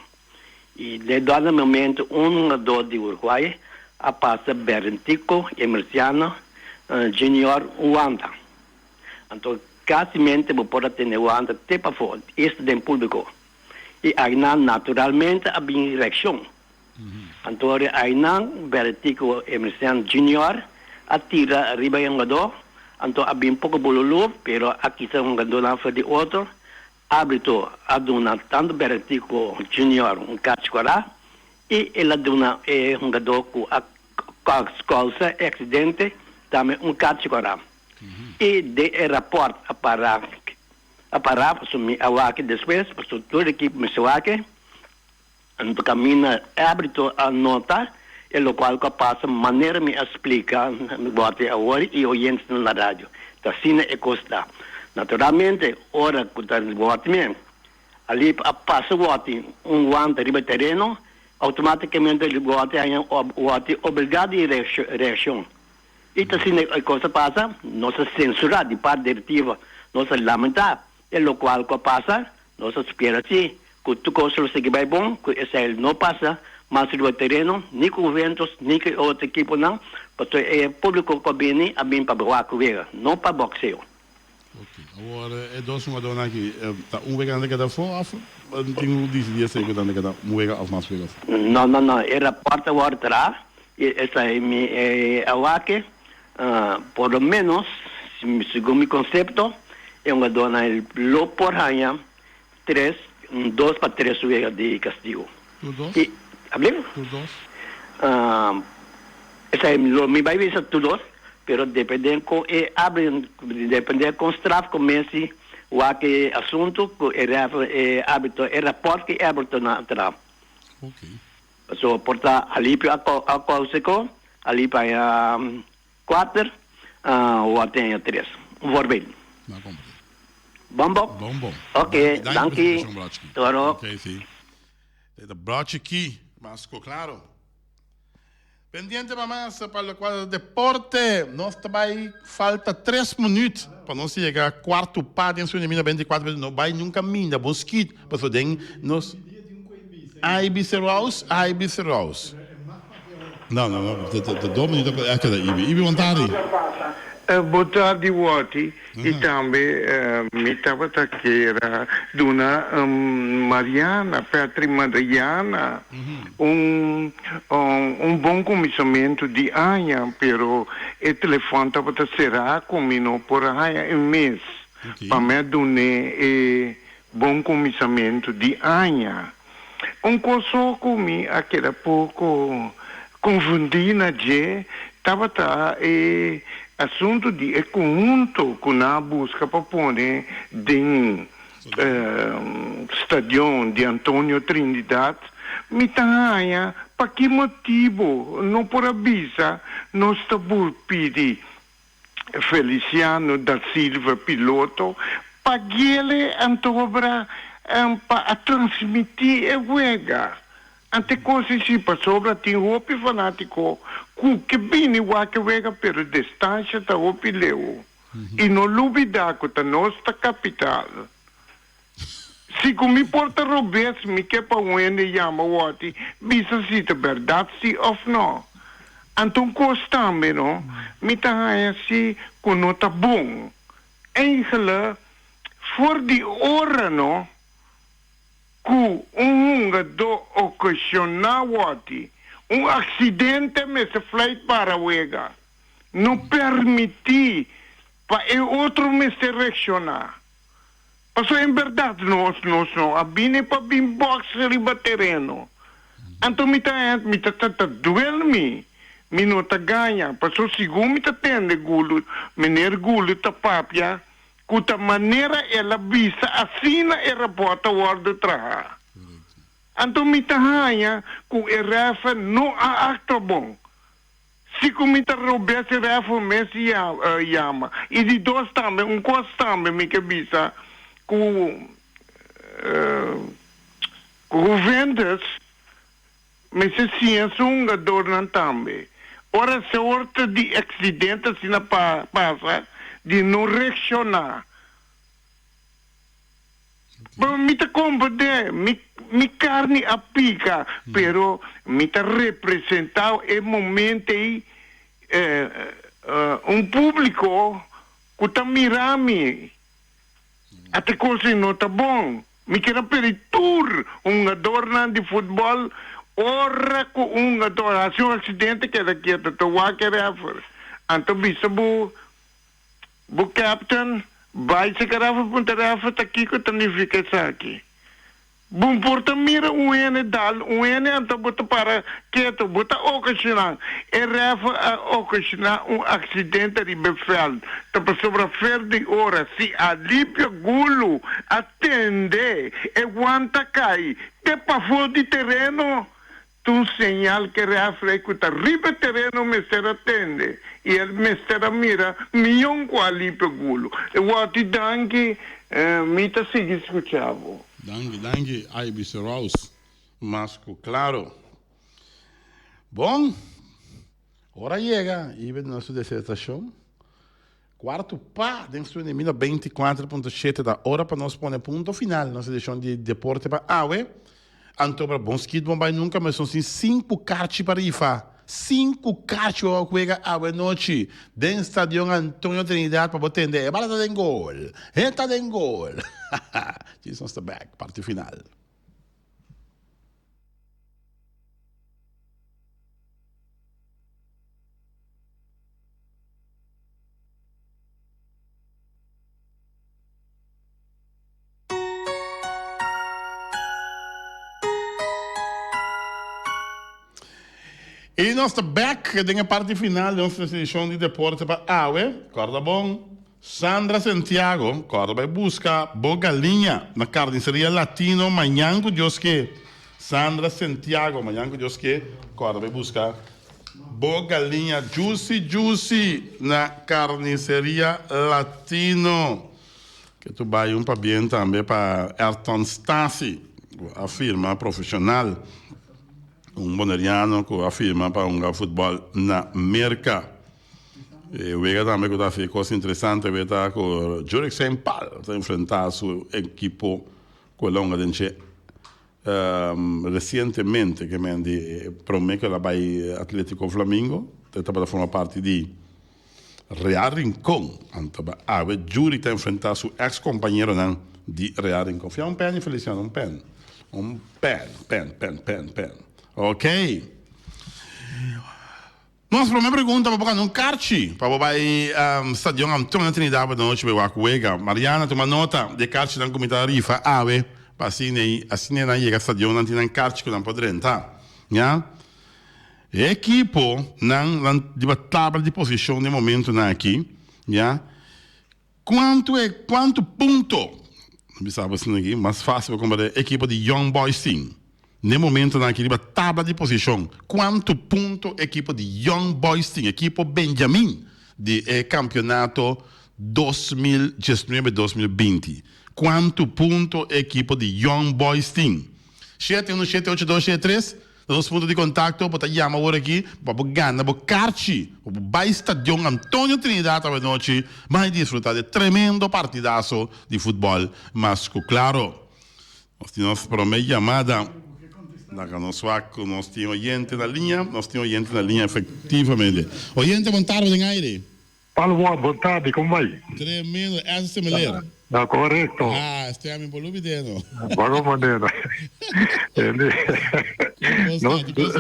I den dado momento un hungadó di Uruguay a pasa Berentico Emerciano Junior un wanta. Anto casimente bo por a tene wanta te pafó, esta den público. I ainan naturalmente a bin reaccion. Anto ora ainan Bertico Emerciano Junior a tira riba e hungadó. Anto a bin poko bololo, pero a kita hungadónan for di otro. Árbitro a duna tantu Bertico Junior un kachi kòrá i el a duna e hungadó ku a kousa e aksidente tambe un kachi kòrá. I den e rapòrt a para a para pasobra mi a wak despues pasobra tur ekipo mester wak. Anto kaminda e árbitro a nota e lokual ku a pasa manera mi a splika wòrdu awor i oyentenan na radio. Ta asina e kos ta. Naturalmente ora ku ta wòrdu mi alip a pasa wòrdu un wanta riba e tereno, outomátikamente wòrdu haña wòrdu obligá di reakshon. I ta asina e kos a pasa, nos a sensurá di parti direktiva, nos a lamentá E lokual ku a pasa, nos a spera si ku tur kos lo sigui bai bon, ku esei no pasa mas riba tereno, ni ku Juventus ni ku e otro ekiponan, pasobra e públiko ku a bini a bini pa wak wega, no pa bòkseo. Ok, awor e dos hungadónan aki ta un wega nan ta keda afó òf tin ku disidí esei ku nan ta keda un wega òf mas wega afó? No, no, no, e rapòrt a wòrdu traha i esei mi a wak. Por lo menos, segun mi konsepto, e hungadónan lo por haña tres, un dos pa tres wega di kastigu. Tur dos? I, ablief? Tur dos? Esei lo mi bai bisa tur dos, pero depende kon e abri, depende kon straf ku Messi wak e asuntu ku e ref, e arbitro, e rapòrt ku e arbitro nan a traha. Oké. Pasobra por ta alipio a kousa ko, alipio haña kuater, wòrdu haña tres. Un voorbeeld. Na komprende. Bon bon? Bon bon. Oké, danki. Toro. Oké, si. E ta Brochki, mas ku klaro. Pendiente pa mas pa lokual ta deporte. Nos ta bai falta tres minuut pa nos yega kuartu pa den su enemina 24 no bai nunka minda bon skit pasobra den nos Ibis Rose, Ibis Rose. No, no, no, ta dos minuto a keda Ibi. Ibi, bon tardi. Bon tardi Watty y tambe mi tabata kier duna Mariana, Petri Mariana un un bon cuminsamentu di aña pero e telefon tabata cera cu mi no por a haya e mes pa mi a dune e Bon kuminsamentu di aña. Un kos so ku mi a keda poko konfundí na dje tabata e asuntu di e konhunto ku nan a buska pa pone den stadion di Antonio Trinidad. Mi ta haña pa ki motibu no por a bisa nos ta pidi Feliciano da Silva piloto pa guiele antobra pa a transmiti e wega. Ante cos esi pasobra tin hopi fanatico cu ke bini wak e wega pero destancia ta hopi leu y no lubida cu ta nos ta capital. Si cu mi por ta robes mi ke pa un hende yama wòti bisa si ta bèrdat si òf nò. Anto un kos tambe no, mi ta haña si cu no ta bon. Eigenlijk for di ora no cu un hungadó ocasioná wòti un accidente mester fluit para wega. No permití pa e otro mester reaccioná. Pasobra en bèrdat nos nos no a bini pa bin bòks riba tereno. Anto mi ta mi ta ta ta duel mi, mi no ta gaña, pasobra segun mi ta tende Gulu, meneer Gulu ta papia ku ta manera el a bisa asina e rapòrt ta wòrdu traha. Anto mi ta haña ku e rèfer no a aktua bon. Si ku mi ta robes e refo mes yama. I di dos tambe, un kos tambe mi ke bisa ku ku Juventus mester siña su hungadornan tambe. Ora soorte di aksidente asina pasa di no reakshoná. Pero mi ta comprende, mi mi carni a pica, pero mi ta representa e momento ey un publico cu ta mira mi. Ata cos ey no ta bon. Mi kier a pedi tur hungadornan di futbol ora cu un hungador haci un accidente keda kieto ta wak e refer. Anto bisa bo. Bo captain, bai seka refer puntra refer ta kiko ta nifica esaki. Bo por ta mira un hende dal un hende anto bo ta para keto, bo ta ocasiona. E refer a ocasiona un accidente riba e veld. Ta pasobra fer di ora si Alipio Gulu a tende e wanta cay te pafo di tereno. Ta un señal ku e rèfrei ku ta riba e tereno mester a tende i el mester a mira mion ku Alipio Gulo. E wòrdu danki, mi ta sigui skucha bo. Danki, danki Ibis Rouse. Mas ku klaro. Bon, ora yega i bini nos disertashon. Kuartu pa den studio di Mino 24.7 ta ora pa nos pone punto final nos edishon di Deporte pa awe. Anto pa bon skit bon bai nunka mes nos tin sinku karchi pa rifa. Sinku karchi pa bo juega awe nochi den Stadion Antonio Trinidad pa bo tende e bala ta den gol, e ta den gol. Djis nos ta bek parti final. I nos ta bek den e parti final di nos edishon di Deporte pa awe. Kòrda bon, Sandra Santiago, kòrda bai buska bo galiña na Carniceria Latino mañan ku Dios ke. Sandra Santiago, mañan ku Dios ke, kòrda bai buska Bo galiña juicy juicy na Carniceria Latino. Ke tu bai un pabien tambe pa Ayrton Stasi ku a firma profesional. Un boneriano ku a firma pa hunga futbol na Merka. E wega tambe ku ta haci kos interesante wega ta ku Jurek Saint Paul ta enfrenta su ekipo ku el a hunga den dje. Recientemente ke men di prome ke el a bai Atletico Flamingo e tabata forma parti di Real Rincon anto ba awe Jury ta enfrenta su ex compañeronan di Real Rincon. Fia un pen Feliciano un pen un pen pen pen pen pen ok. Nos prome pregunta pa bo gana un karchi pa bo bai Stadion Antonio Trinidad pa nochi bai wak wega. Mariana tuma nota di e karchinan ku mi ta rifa awe pa asina asina nan yega stadion nan tin nan karchi ku nan por drenta. Ya. E ekipo nan nan riba tabla di posishon den momentunan aki ya. Kuantu e kuantu punto, mi bisa bo asina aki, mas fásil pa kompará e ekipo di Young Boys tin n'e momentonan aki riba tabla di posishon? Kuantu punto e ekipo di Young Boys tin, ekipo Benjamin di e kampionato 2019, 2020? Kuantu punto e ekipo di Young Boys tin? Shete unu shete ocho dos shete tres ta nos punto di kontakto. Bo ta yama awor aki pa bo gana bo karchi pa bo bai Stadion Antonio Trinidad awenochi bai disfruta di tremendo partidaso di futbòl mas ku klaro. Nos tin nos prome yamada. Laga nos wak ku nos tin oyente na liña. Nos tin oyente na liña efektivamente. Oyente bon tarde den aire. Palo Boa, bon tardi, como bai? Tremendo, esa se me leer. No, correcto. Ah, este a mi por lubide no. Bago manera. No,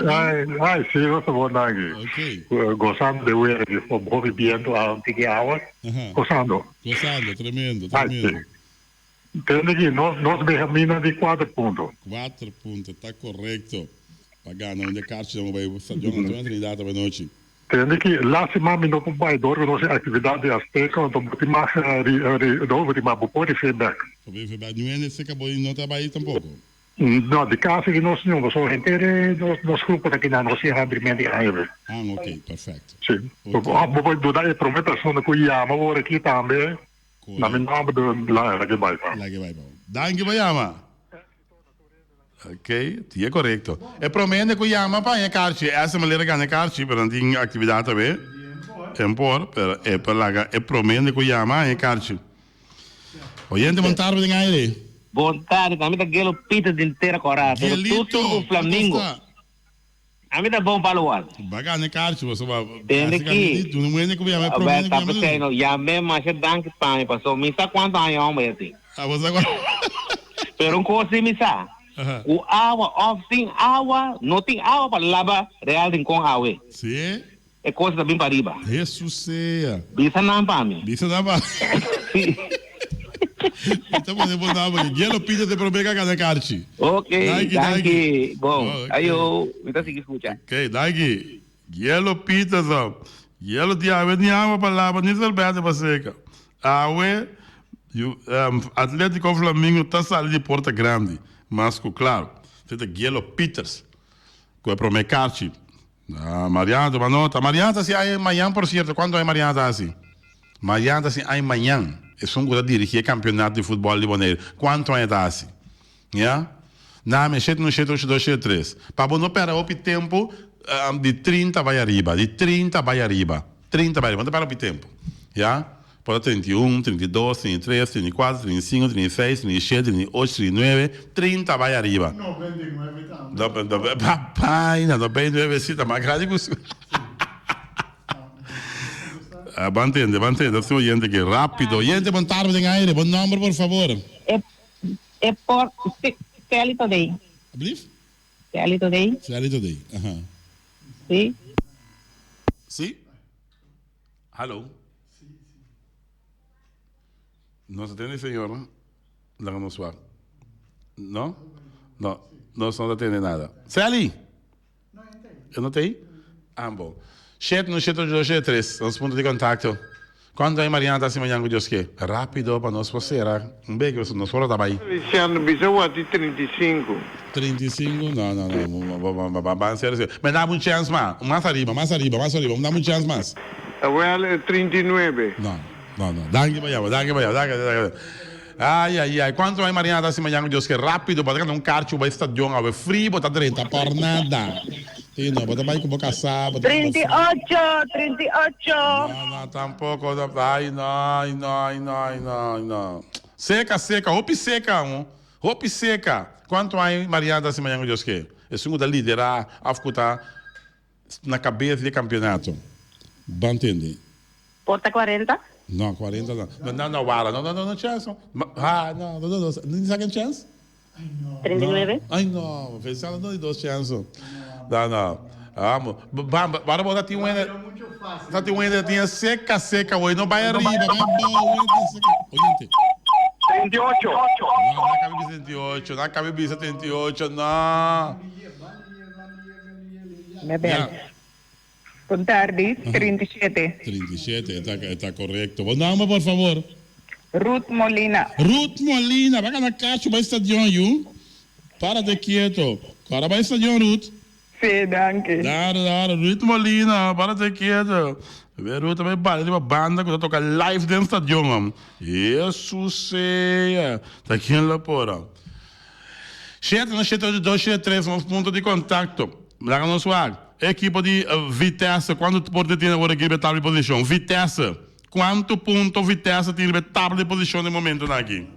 ay, ay, sí, no se bon danki. Okay. Gozando de weer, di hopi biento a un tiki awa. Gozando. Gozando, tremendo, tremendo. Ay, sí. Tende ki nos, nos Benjamina di cuatro punto. Cuatro punto, ta correcto. Pa gana un de karchi dan bai Stadion Antonio Trinidad anochi. Tende ki lastima mi no por bai dor ku nos e aktividat di Azteca anto bo tin mas no bo tin mas bo por rif'é bek. Bo por rif'é bek. Niun hende seka bo no ta bai tampoko? No, di kas aki nos no pasobra henter e nos grupo ta kinan nos tin habrimento di aña be. Ah ok, perfecto. Si. Of bo por duna e prome persona ku yama awor aki tambe na mi nomber laga e bai pa. Laga e bai pa. Danki pa yama. Ok, ti e korekto. E prome hende ku yama pa haña karchi, esa manera gana e karchi, pero nan tin aktividat tambe. Tempor, pero e por laga e prome hende ku yama haña e karchi. Oyente, bon tarde den aire. Bon tarde, ami ta Gelo Pieter den Tera Kòrá, pero tur Gelito, tur ku komo Flamingo. sta? Ami ta bon Palo Wal. Ba gana e karchi, bo soba Tende hasi ki, kami di, un hende ku yama e prome Abel hende ku ta yama pesei no, yam'é masha danki pa mi paso mi sa kuantu aña homber e tin. Ah, bo sa kuantu. Pero un kos si mi sa, ku awa òf sin awa, no tin awa pa laba Real Rincon awe. Si. E kos ta bin pa riba. Hesus sea. Bisa nan pa mi. Bisa nan pa mi. Mi ta pone bo naam aki. Gielo Pieter te prome ka gana karchi. Ok, Danki, danki. danki. Bon, Ok. ayo, mi ta sigui skucha. Ok, danki. Gielo Pieter so. Gielo di awe ni awa pa laba ni serbete pa seka. Awe, yu, Atletico Flamingo ta sali di porta grandi. Mas ku klaro. Esei ta Gielo Pieters. Ku e prome karchi. Ah, Mariana tuma nota. Mariana ta hasi ai mañan, por cierto. Cuanto ai Mariana ta hasi? Mariana ta hasi ai mañan. Esun cu ta dirigi e campeonato di futbol di Bonaire. Cuanto aña ta hasi? Ya? Name, shete un shete ocho dos shete tres. Pa bo no perde hopi tempo, di trinta bai ariba. Di trinta bai ariba. Trinta bai ariba. No ta perde hopi tempo. Ya? Por ta 31, 32, 33, 34, 35, 36, 37, 38, 39, 30 bai ariba. 99 tambe. Papai, na 99 si ta mas grandi ku su. Ban tende, ban tende, su oyente ke rapido. Oyente, bon tarde den aire, bo nomber por favor. E e por Sally Todey. Ablief? Sally Todey. Sally Todey, aha. Si. Si? Hallo. Nos ta tende señor laga nos wak. No? No, nos no ta tende nada. Sally! E no ta ei? Ah, bon. Shete no shete ocho dos shete tres, nos punto di contacto. Cuanto ay Mariana ta haci mañan cu Dios ke? Rapido pa nos por cera un beke pasobra nos ora ta bay. Feliciano bisa wak di 35. 35? No, no, no. Ban cera si. Me dame un chance mas. Mas ariba, mas ariba, mas ariba. Dame un chance mas. Awel e 39. No, no, no. Danki pa yama, danki pa yama, danki, danki. Ay, ay, ay. Cuanto ay Mariana ta haci mañan cu Dios ke? Rapido, bo ta gana un karchi bo bay stadion awe. Free bo ta drenta por nada. Si, no, bo ta bay cu bo casa, bo ta bay cu bo 38, 38. No, no, tampoco. Ay, no, ay, no, ay, no, ay, no, ay, no. Seca, seca, hopi seca, ho. Hopi seca. Cuanto ay Mariana ta haci mañan cu Dios ke? Esun cu ta lidera of cu ta na cabes di e campeonato. Ban tende. Por ta cuarenta? No, cuarenta no. No, no, no, wara. No, no, no, no chance. Ha, no, no, no, no. Ni second chance? 39. Ay, no. Feliciano no di dos chance. No, no. Vamos. Bam, wara bo ta tin un hende. Ta tin un hende tin seca, seca hoy. No bay arriba, bay abao. Oyente. 38. No, no cabe bisa 38. No cabe bisa 38, no. Mebel. Bon tardi, 37. 37, e ta, e ta correcto. Bo nomber, por favor? Ruth Molina. Ruth Molina, ba gana cacho bai stadion, yu. Párate quieto. Cora bai stadion, Ruth. Sí, danki. Dale, dale. Ruth Molina, párate quieto. Ve Ruth ta bai bale riba banda cu ta toca live den stadion, hom. Jesus sea. Ta ken lo por, hom. 7 1 7 8 2 7 3 nos punto di contacto. Laga nos wak. E ekipo di Vitesse cuanto por te tin awor aki riba e tabla di posicion? Vitesse. Cuanto punto Vitesse tin riba e tabla di posicion den momentonan aki?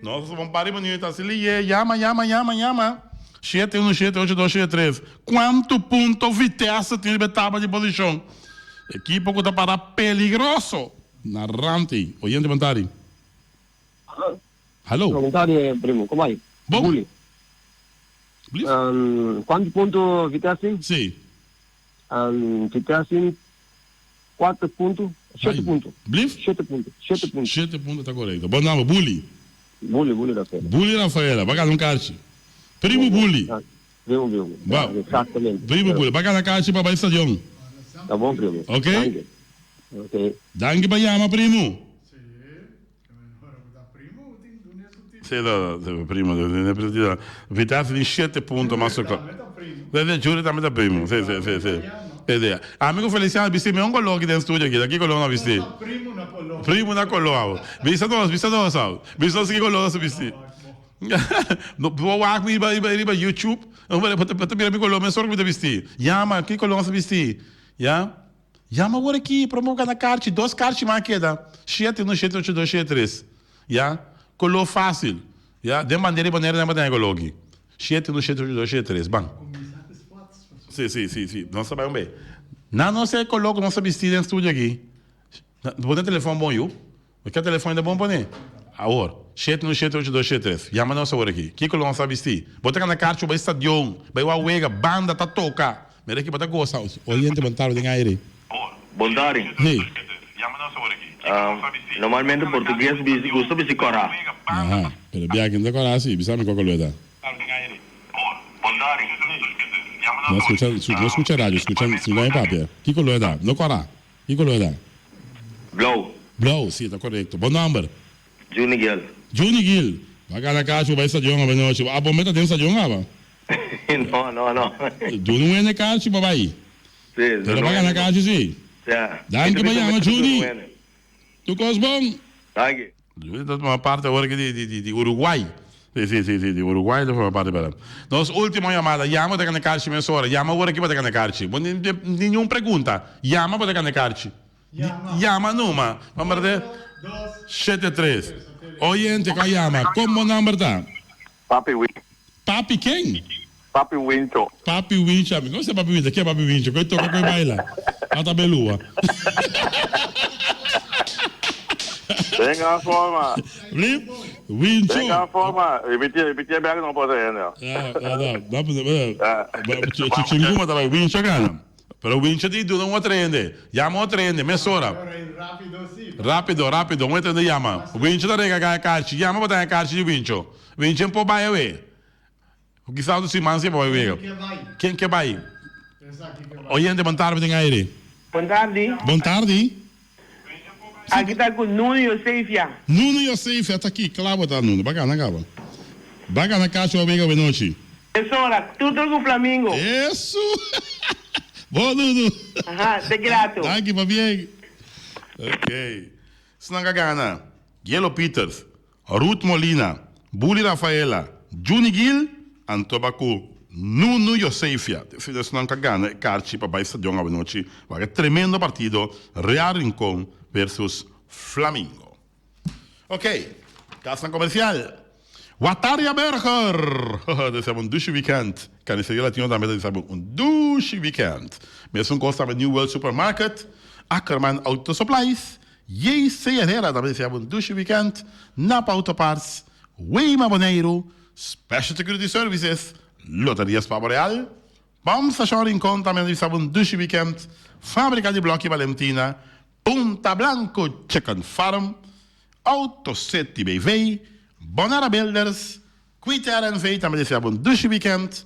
Nos a sobra un par di minuut asi liye. Yama, yama, yama, yama. Shete uno shete ocho dos shete tres. Cuanto punto Vitesse tin riba e tabla di posicion? Ekipo cu ta para peligroso na rand ey. Oyente Bantari. Hallo. Bon tarde, primo. Como ai? Bon. Bully. Blief? Cuanto punto Vitesse tin? Si. Vitesse tin cuatro punto, shete punto. Blief? Shete punto, shete punto. Shete punto ta corecto. Bon nomber, Bully. Bully, Bully Rafaela. Bully Rafaela, ba gana un karchi. Primo Bully. Primo, primo. Ba. Exactamente. Primo Bully, ba gana karchi pa bay stadion. Ta bon, primo. Ok? Danki. Ok. Danki pa yama, primo. Sí, no, no, primo, Vitesse tin shete punto mas o Desde Juri tambe ta primo, sí, sí, sí, sí. Sí, Amigo Feliciano bisti mi un color aki den studio aki, ta ki color no bisti? Primo na color. Primo na color awo. Bisa nos, bisa nos awo. Bisa nos ki color nos bisti. No, bo wak mi riba, riba, riba YouTube, bo ta mira mi color mesora ku mi ta bisti. Yama, ki color nos bisti? Ya. Yama awor aki, prome bo gana karchi, dos karchi mas a keda, shete uno shete ocho dos shete tres, ya, kolo fácil, ya, den bandera di Bonaire nan baten e kolo aki, shete uno shete ocho dos shete tres, ban. Si, si, si, si, nos ta bai un be. Nan no sa e kolo ku nos ta bisti den studio aki. Bo tin telefòn bon yu? Bo ke telefòn ta bon pone? Awor, shete uno shete ocho dos shete tres, yama nos awor aki. Kiko lo nos ta bisti? Bo ta gana karchi, bo bai stadion, bai wak wega, banda ta toka. Mira ki bo ta gosa. Oyente bon tardi den aire. Bon tardi. Hey. Normalmente portugues gusta bisti kòrá. Aha, pero biaha no ta kòrá si, bisa mi kua kolor ta. No skucha, no skucha radio, skucha skucha mi papia. Ki kolor ta? No kòrá. Ki kolor ta? Blou. Blou, si, ta korekto. Bo nòmber? Juni Gil. Juni Gil! Bo a gana kashi bo bai stadion awe nochi. Abo meta den stadion aba? No, no, no. Duna un hende kashi pa bai. Si, Pero bo a gana kashi si. Ja. Danki pa yama Juni. Tur kos bon. Danki. Juni ta forma parti awor aki di di di Uruguay. Si, si, si, si, di Uruguay ta forma parti para. Nos ultimo yamada. Yama bo ta gana kashi mesora. Yama awor aki bo ta gana karchi. Bo ningun pregunta. Yama bo ta gana karchi. Yama numa. Number de shete tres. Oyente ku a yama, kon bo number ta? Papi Win. Papi ken? Papi Wincho. Papi Wincho, ami kono se Papi Wincho, ken Papi Wincho? Koe toka koe baila. A ta belua. Venga forma. Blip, Wincho. Venga forma. Repiti, repiti bek no por hende. Ah, ah, ah. Chinguma ta bai Wincho gana. Pero Wincho di duna un otro hende. Yama otro hende, mesora. Rápido, rápido, un otro hende yama. Wincho ta rega gaya karchi. Yama pa ta gaya karchi di Wincho. Wincho en por bai awe. Kisas otro siman si e por bai wega. Ken ke bai? Oyente, bon tardi den aire. Bon tardi. Bon tardi. Aki ta ku Nuno Josefia. Nuno Josefia ta aki, kla bo ta Nuno. Ba gana kaba. Ba gana kachi wega awe nochi. Es ora, tur ku Flamingo. Eso! Bo Nuno. Aha, te grato. Danki, pabien. Ok. Esnan ka gana, Yellow Peters, Ruth Molina, Bully Rafaela, Juni Gil, anto ba ku Nunu Josefia. Esnan ka gana e karchi pa bai stadion awenochi wak e tremendo partido Real Rincon versus Flamingo. Ok, kasnan komersial. Wataria Burger! Desea un dushi weekend. Carniceria Latino tambe ta desea bo un dushi weekend. Mesun kos tambe New World Supermarket, Ackerman Auto Supplies, JC Herrera tambe desea bo un dushi weekend, Napa Auto Parts, Weima Boneiru, Special Security Services, Loteria Spa Boreal, Pump Station Rincon tambe ta desea bo un dushi weekend, Fabrica di Bloki Valentina, Punta Blanco Chicken Farm, Auto City BV, Bonara Builders, Quite RNV tambe desea bo un dushi weekend.